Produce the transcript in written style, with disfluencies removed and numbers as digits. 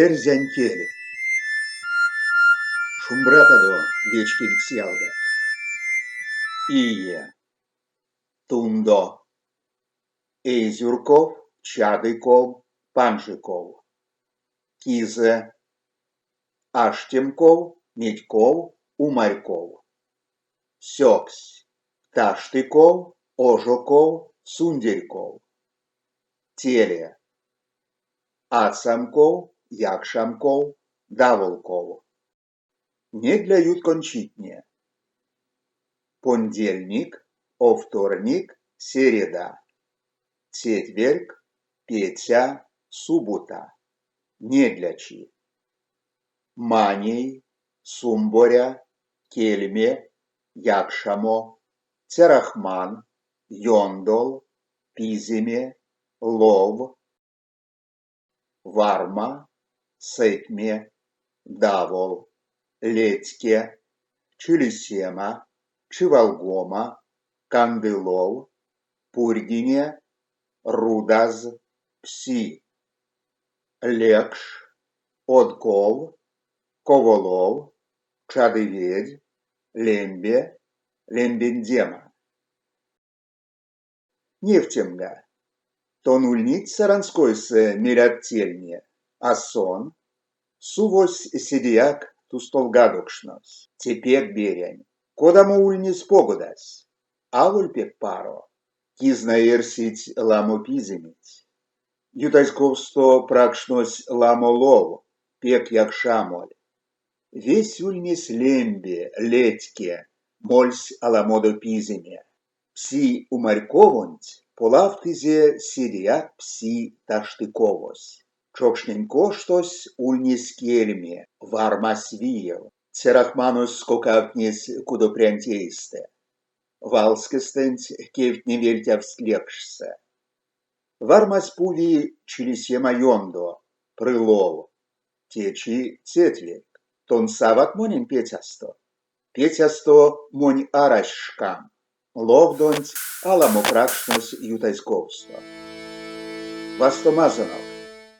Эрзянь кель! Шумбратадо, вечкевикс ялгат! Ие. Тундо. Эйзюрков, чадыков, панжиков. Кизэ. Аштемков, медьков, умарьков. Сёксь. Таштыков, ожоков, сундерьков. Теле. Ацамков, якшамков, даволков. Недля ютконь читне. Пондельник, овторник, середа. Цетьверьк, пеця, субута. Недлячи. Маней, сумборя, кельме, якшамо, цярахман, ёндол, пиземе, лов, варма, сэтьме, давол, летьке, чилисема, чивалгома, кандылов, пурьгине, рудаз, пси, лекш, од ков, коволов, чадыведь, лембе, лембендема. Невтемга, тон ульнить Саранскойсэ мелят тельня, а сон? Сувось седеяк тустолгадокшнось. Те пек берянь. Кодамо ульнесь погодась? Аволь пек паро. Кизна эрсить ламо пиземеть. Ютазь ковсто пракшнось ламо лов, пек якшамоль. Весь ульнесь лембе, летьке, мольсь аламодо пиземе. Пси умарьковонть полавтызе седеяк пси таштыковось. Чокшнень коштось ульнесь кельме, вармась виев. Цярахманось кокавтнесь кудопрянть эйстэ. Валскестэнть кевтне вельтявсть лекшсэ. Вармась пуви чилисема ёндо, пры лов. Течи цетьверьк. Тон сават монень пецясто? Пецясто монь арась шкам. Ловдонть аламо пракшнось ютазь ковсто. Вастомазонок!